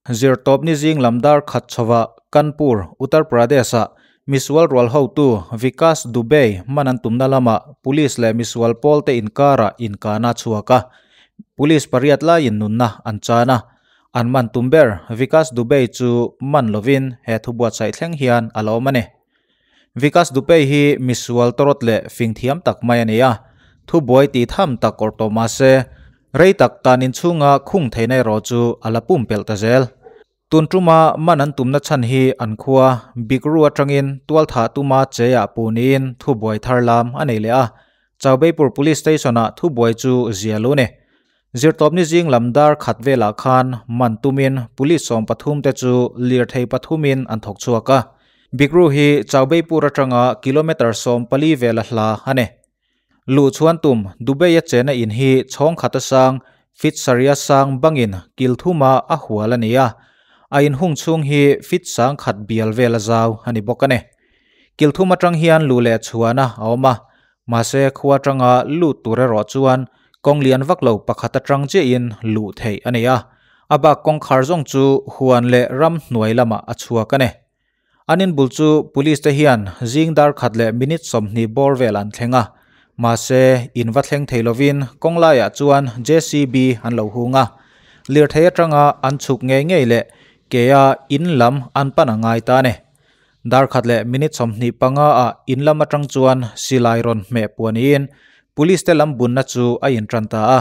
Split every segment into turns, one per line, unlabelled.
Zirtawpni zing lam dar khat chhoah Kanpur, Uttar Pradesh-ah misual rual hotu Vikas Dubey man an tumna lamah police leh misual pawlte inkarah inkahna a chhuak a, police pariat laiin nunna an chan a. An man tum ber Vikas Dubey chu man lovin he thu buatsaih thleng hian a la awm a ni. Vikas Dubey hi misual tawrawt leh fing thiam tak mai a ni a, thubuai tih tham tak awrh tawh mah se, Rei tak tan inchhunga khung theihna erawh chu a la pumpelh ta zel. Tun tuma man an tumna chhan hi an khua Bikru atangin tualthah tuma cheah pu niin thubuai thar lam a nei leh a. Chaubeipur Police Station-ah thubuai chu zia lu ni. Zirtawpni zing lam dar khat velah khan man tumin Police 13 te chu lirthei pathumin an thawk chhuak a. Bikru hi Chaubeipur atanga kilometre 14 vela hla a ni. Luh chuan tum Dubai-a chena in hi chhawng khata sang, feet sarih sang bangin kil thuma a hual a ni a. A inhung chhung hi feet 1000 bial vel a zau a ni bawk a ni. Kil thum atang hian lu leh chhuana a awm a. Mahse khua atanga lut tur erawh chuan kawng lian vak lo pakhat atang chiahin luh theih a ni a. A bak kawngkhar zawng chu huan leh ram hnuai lamah a chhuak a ni. An inbul chu police te hian zing dar khat leh minute 20 bawr vel an thleng a. Mahse in va thleng thei lovin kawng laiah chuan JCB an lo hung a. Lirthei atanga an chhuk ngei ngei leh kea in lam an pan a ngai ta a ni. Dar khat leh minute 25 ah in lam atang chuan silai rawn hmeh puaniin police te lam bunna chu a intran ta a.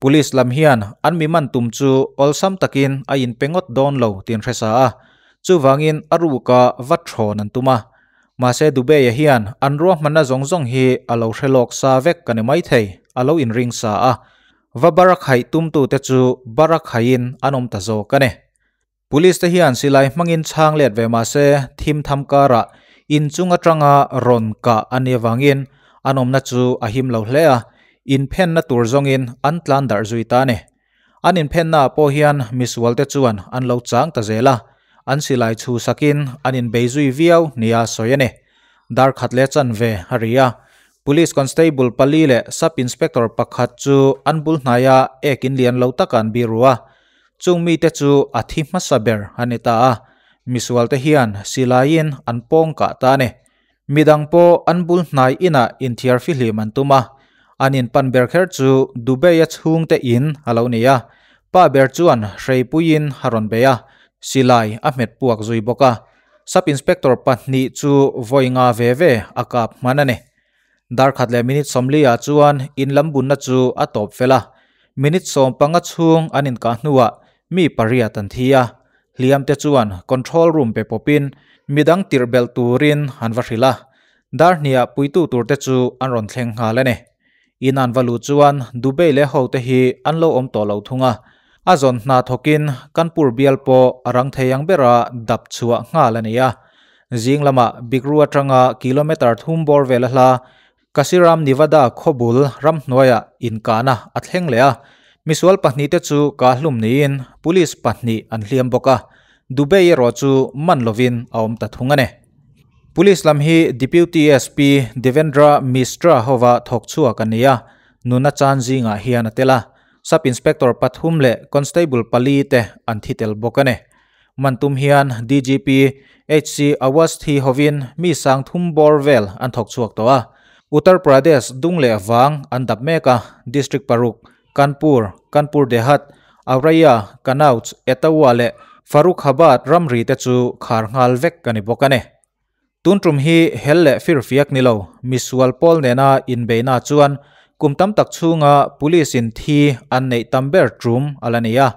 Police lam hian an mi man tum chu awlsam takin a inpe ngawt dawn lo tih an hre sa a. Chuvangin a ruka va thawn an tum a. Mahse Dubey-a hian an ruahmanna zawng zawng hi a lo hre lawk sa vek ka ni maithei, a lo inring sa a. Va barakhaih tumtute chu barakhaihin an awm ta zawk a ni. Police te hian silai hmangin chhang let ve mahse thim tham karah inchung atanga rawn kah a nih avangin an awmna chu a him lo hle a, inphenna tur zawngin an tlan darh zui ta a ni. An inphennaah pawh hian misualte chuan an lo chang ta zel a, an silai chhu sakin an inbei zui viau nia sawi a ni. Dar khat leh chanve a ri a, Police Constable pali leh Sub Inspector pakhat chu an bul hnaia ek in lian lo taka an biru a, chung mite chu a thi hmasa ber a ni ta a, misualte hian silaiin an pawng kah ta a ni. Midang pawh an bul hnai inah inthiar fihlim an tum a, an inpan ber kher chu Dubai-a chhungte in a lo ni a, pa ber chuan hreipuiin a rawn bei a, silai a hmet puak zui bawk a, Sub Inspector pahnih chu vawi nga ve ve a kap hman a ni. Dar khat leh minute 40 ah chuan in lam bunna chu a tawp fel a, minute 15 chhung an inkah hnuah mi pariat an thi a, hliam te chuan control room pe pawpin midang tirh belh turin an va hrilh a, dar hniah puitu tur te chu an rawn thleng nghal a ni. In an va luh chuan Dubey leh ho te hi an lo awm tawh lo thung a, a zawn hna thawkin Kanpur bial pawh a rang thei ang bera dap chhuah nghal a ni a. Zing lamah Bikru atanga kilometre thum bawr vel a hla Kasiram Nivada khawbul ramhnuaiah inkahna a thleng leh a, misual pahnih te chu kahlum niin police pahnih an hliam bawk a, Dubey erawh chu man lovin a awm ta thung a ni. Police lam hi Deputy SP Devendra Mishra hova thawk chhuak a ni a, nuna chan zingah hian a tel a, Sub Inspector pathum leh Constable pali te an thi tel bawk a ni. Man tum hian DGP HC Awasthi hovin mi 3000 bawr vel an thawk chhuak tawh a, Uttar Pradesh dung leh vang an dap mek a, District paruk, Kanpur, Kanpur Dehat, Auraiya, Kannauj, Etawah leh Farrukhabad ramri te chu khar nghal vek a ni bawk a ni. Tun tum hi hel leh firfiak ni lo, misual pawl nena inbeihna chuan kum tam tak chhunga police in thi an neih tam ber tum a la ni a.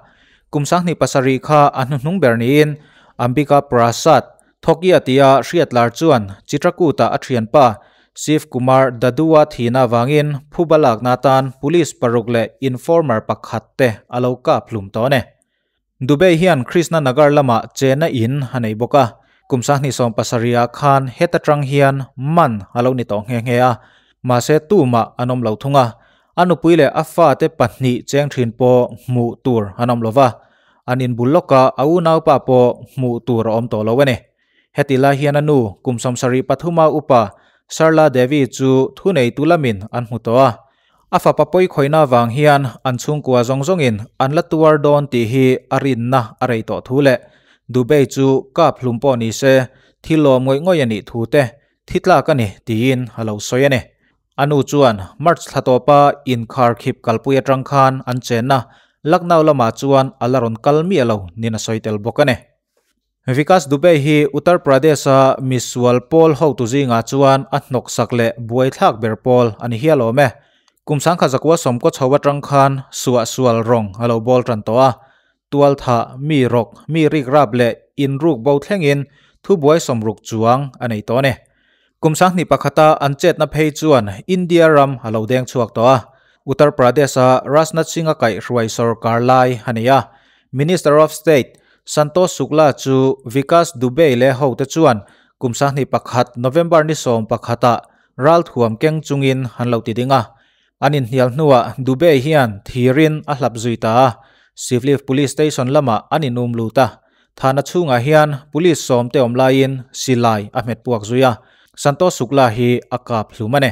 Kum 27 kha a hnuhnung ber niin Ambika Prasad Thokia tia hriatlar chuan Chitrakuta a thianpa Shiv Kumar Dadua thina wangin phubalak na tan police paruk leh informer pakhat te a lo kap hlum tawh a ni. Dubey hian Krishna Nagar lama chena in a nei bawk a, kum 27 ah khan heta tang hian man a lo ni tawh nghe nghe a, mahse tumah an awm lo thung a, a nupui leh a fa te pahnih cheng thin pawh hmuh tur an awm lova, an inbul lawka a unaupa pawh hmuh tur a awm tawh lo a ni. Heti lai hian a nu kum 73 a upa Sarla Devi chu thunei tu lamin an hmu tawh a. A fapa pawi khawihna vang hian an chhungkua zawng zawngin an la tuar dawn tih hi a rinna a rei tawh thu leh Dubey chu kap hlum pawh ni se thil lawm ngawih ngawih a nih thu te thi tlak a ni tiin a lo sawi a ni. A nu chuan March thla tawpa inkhar khip kalpui atang khan an chenna Lucknow lamah chuan a la rawn kal miah lo niin a sawi tel bawk a ni. Vikas Dubey hi Uttar Pradesh-a misual pawl hotu zingah chuan a hnawksak leh buaithlak ber pawl a ni hial awm e. Kum 1990 chho atang khan suahsual rawng a lo bawl tan tawh a. Tualthah, mi rawk, mi rikrap leh inruk bo thlengin thubuai sawmruk chuang a nei tawh a ni. Kum 2001-a an chetna phei chuan India ram a lo deng chhuak tawh a. Uttar Pradesh-a Rajnath Singh-a kaihhruai sorkar lai a ni a. Minister of State Santosh Shukla chu Vikas Dubey leh hote chuan kum 2001 November ni 11-ah ralthuam keng chungin an lo ti ding a. An inhnial hnuah Dubey hian thirin a hlap zui ta a. Sivliv Police Station lamah an inum lut a. Thana chhungah hian police sawmte awm laiin silai a hmet puak zui a, Santosh Shukla hi a kap hlum a ni.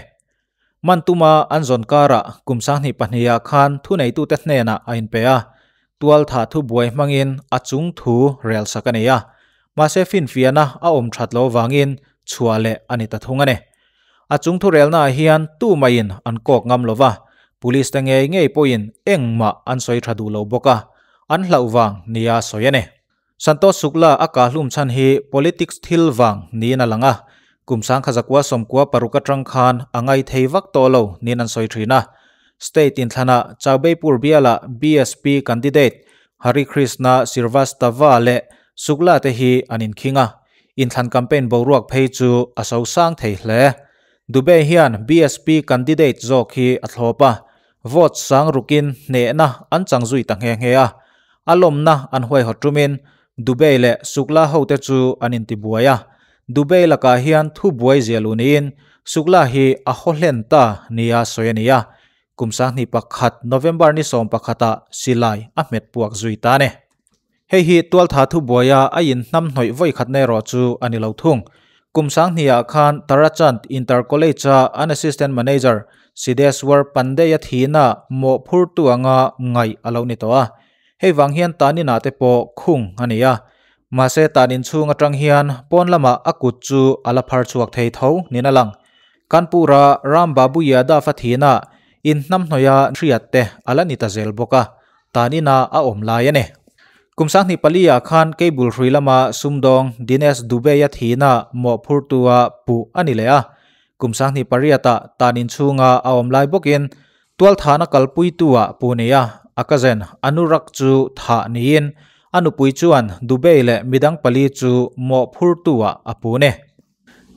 Man tuma an zawn karah kum 2002-ah khan thuneitute hnenah a inpe a, tualthah thu buai hmangin a chung thu rel sak a nei a, mahse finfiahna a awm that lo vangin chhuah leh a ni ta thung a ni. A chung thu relnaah hian tumaiin an kawk ngam lo va, police te ngei ngei pawhin engmah an sawi tha duh lo bawk a, an hlauh vang nia sawi a ni. Santosh Shukla a kahlum chhan hi politics thil vang niin a lang a, kum 1996 atang khan a ngai thei vak tawh lo niin an sawi thin a. State inthlana Chaubeypur biala BSP candidate Hari Krishna Srivastava leh Shukla te hi an inkhing a, inthlan campaign boruak phei chu a so sang thei hle. Dubey hian BSP candidate zawk hi a thlawp a, vote sang rukin hnehna an chang zui ta nghe nghe a. A lawmna an huaihawt tumin Dubey leh Shukla hote chu an intibuai a. Dubey lakah hian thu buai zia lu niin Shukla hi a haw hlen ta nia sawi a ni a. Kum 2001 November ni 11-ah silai a hmet puak zui ta a ni. Hei hi tualtha thu buaia a inhnam hnawih vawi khatna erawh chu a ni lo thung. Kum 2000-ah khan Tarachand Inter College-a an Assistant Manager Sideswar Pandey-a thihna mawhphurtu anga ngaih a lo ni tawh a. Hei vang hian tanin ah te pawh khung a ni a. Mahse tanin chhung atang hian pawn lamah a kut chu a la phar chhuak thei tho niin a lang. Kanpur-a Ram Babu Yadav a thihna inhnam hnawih a hriat te a la ni ta zel bawk a, tanin ah a awm lai a ni. Kum 2004-ah khan cable hrui lama sumdawng Dinesh Dubey-a thihna mawhphurtu-a puh a ni leh a. Kum 2008-ah tanin chhunga a awm lai bawkin tualthahna kalpuitu-ah puh ni a, a cousin Anurag chu thah niin a nupui chuan Dubey leh midang pali chu mawhphurtu-ah a puh ni.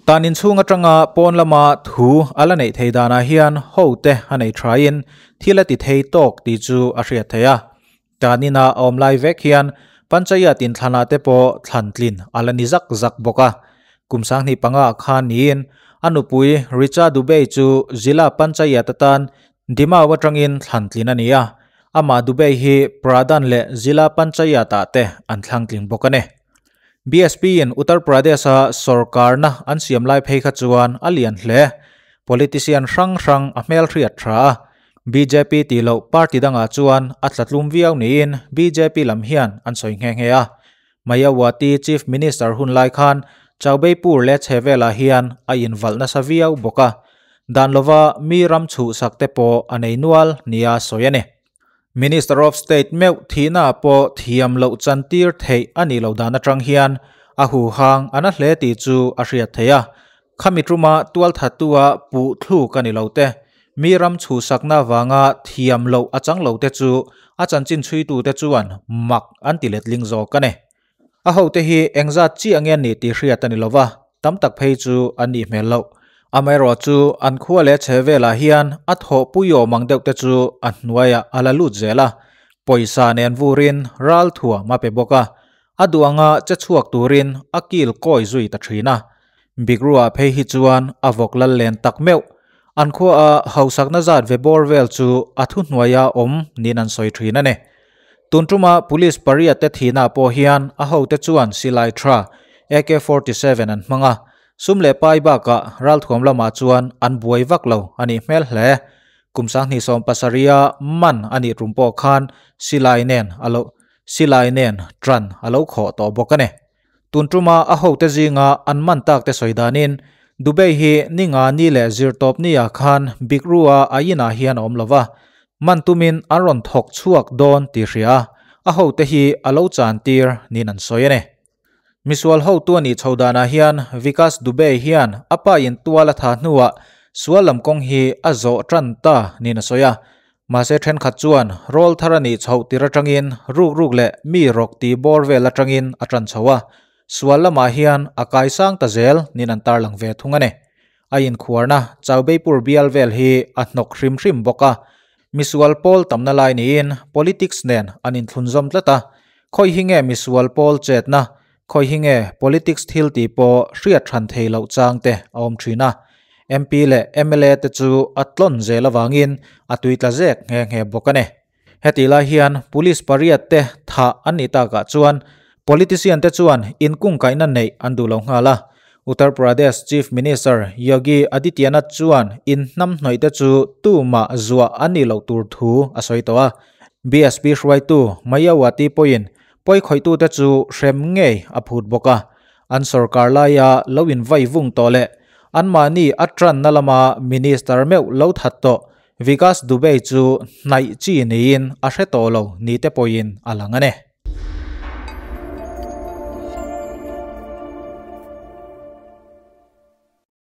Tanin chhung atanga pawn lama thu a la neih thei danah hian hote a nei thain thil a ti thei tawk tih chu a hriat theih a. Tanina a awm lai vek hian Panchayat inthlanah te pawh thlantlin a la ni zak zak bawk a. Kum 2005-ah khan niin a nupui Richa Dubey chu Zila Panchayat atan Dimau atangin thlantlin a ni a. Amah Dubey hi Pradhan leh Zila Panchayat-ah te an thlangtling bawk a ni. BSP-in Uttar Pradesh-a sorkarna an siam lai phei kha chuan a lian hle. Politician hrang hrang a hmelhriat tha a. BJP tih loh party dangah chuan a tlatlum viau niin BJP lam hian an sawi nghe nghe a. Mayawati Chief Minister hun lai khan Chaubeypur leh chhevelah hian a invalh nasa viau bawk a. Dan lova mi ram chhuhsak te pawh a nei nual nia sawi a ni. Minister of State meuh thihna pawh thiam loh chantir theih a nih loh dan atang hian a huhang a na hle tih chu a hriat theih a. Khami tuma tualthattu-a puh thluk a ni lo te, mi ram chhuhsakna vanga thiam loh a chang lo te chu a chanchin chhuitute chuan mak an ti letling zawk a ni. A hote hi engzat chiah nge ni tih hriat a ni lova, tam tak phei chu an nih hmel loh. Amaherawh chu an khua leh chhe velah hian a thawhpui awm ang deuh te chu a hnuaiah a la lut zel a, pawisa nen vurin ral thuam a pe bawk a, a duh anga che chhuak turin a kil kawi zui ta thin a. Bikruah phei hi chuan a vawk lal len tak meuh. An khua a hausakna zat ve bawr vel chu a thuhnuaia awm niin an sawi thin a ni. Tun tuma police pariat te thihna pawh hian a hote chuan silai tha AK-47 an hmang a, sum leh pai bakah ralthuam lamah chuan an buai vak lo a nih hmel hle. Kum 2017-a man a nih tum pawh khan silai nen a lo silai nen ṭan a lo khawh tawh bawk a ni. Tun ṭuma a hote zinga an man tak te sawi danin Dubey hi ni nga ni leh zirtawp ni-ah khan Bikru-a a inah hian a awm lo va, man tumin an rawn thawk chhuak dawn tih hria a, a hote hi a lo chan tir niin an sawi a ni. Misual hotu a nih chho danah hian Vikas Dubey hian a pa in tual a tha hnuah sual lam kawng hi a zawh tan ta niin a sawi a. Mahse thenkhat chuan rawl thar a nih chhoh tir atangin ruk ruk leh mi rawk tih bawr vel atangin a tan chho a, sual lamah hian a kaisang ta zel niin an tarlang ve thung a ni. A inkhuarna Chaubeipur bial vel hi a hnawk hrim hrim bawk a, misual pawl tamna lai niin politics nen an inthlunzawm tlat a, khawi hi nge misual pawl chetna, khawi hi nge politics thil tih pawh hriat hran thei loh chang te a awm thin a. MP leh mla te chu a tlawn zel avangin a tuitla zek nghe nghe bawk a ni. Hetih lai hian police pariat te thah an nih takah chuan politician te chuan inkungkaihna neih an duh lo nghal a. Uttar Pradesh Chief Minister Yogi Adityanath chuan inhnamhnawih te chu tumah zuah an nih loh tur thu a sawi tawh a. BSP hruaitu Mayawati pawhin pawikhawih-tute chu hrem ngei a phut bawk a. An sorkar laia lo invai vung tawh leh anmahni a tanna lama minister meuh lo that tawh Vikas Dubey chu hnaih chi niin a hre tawh lo ni te pawhin a lang a ni.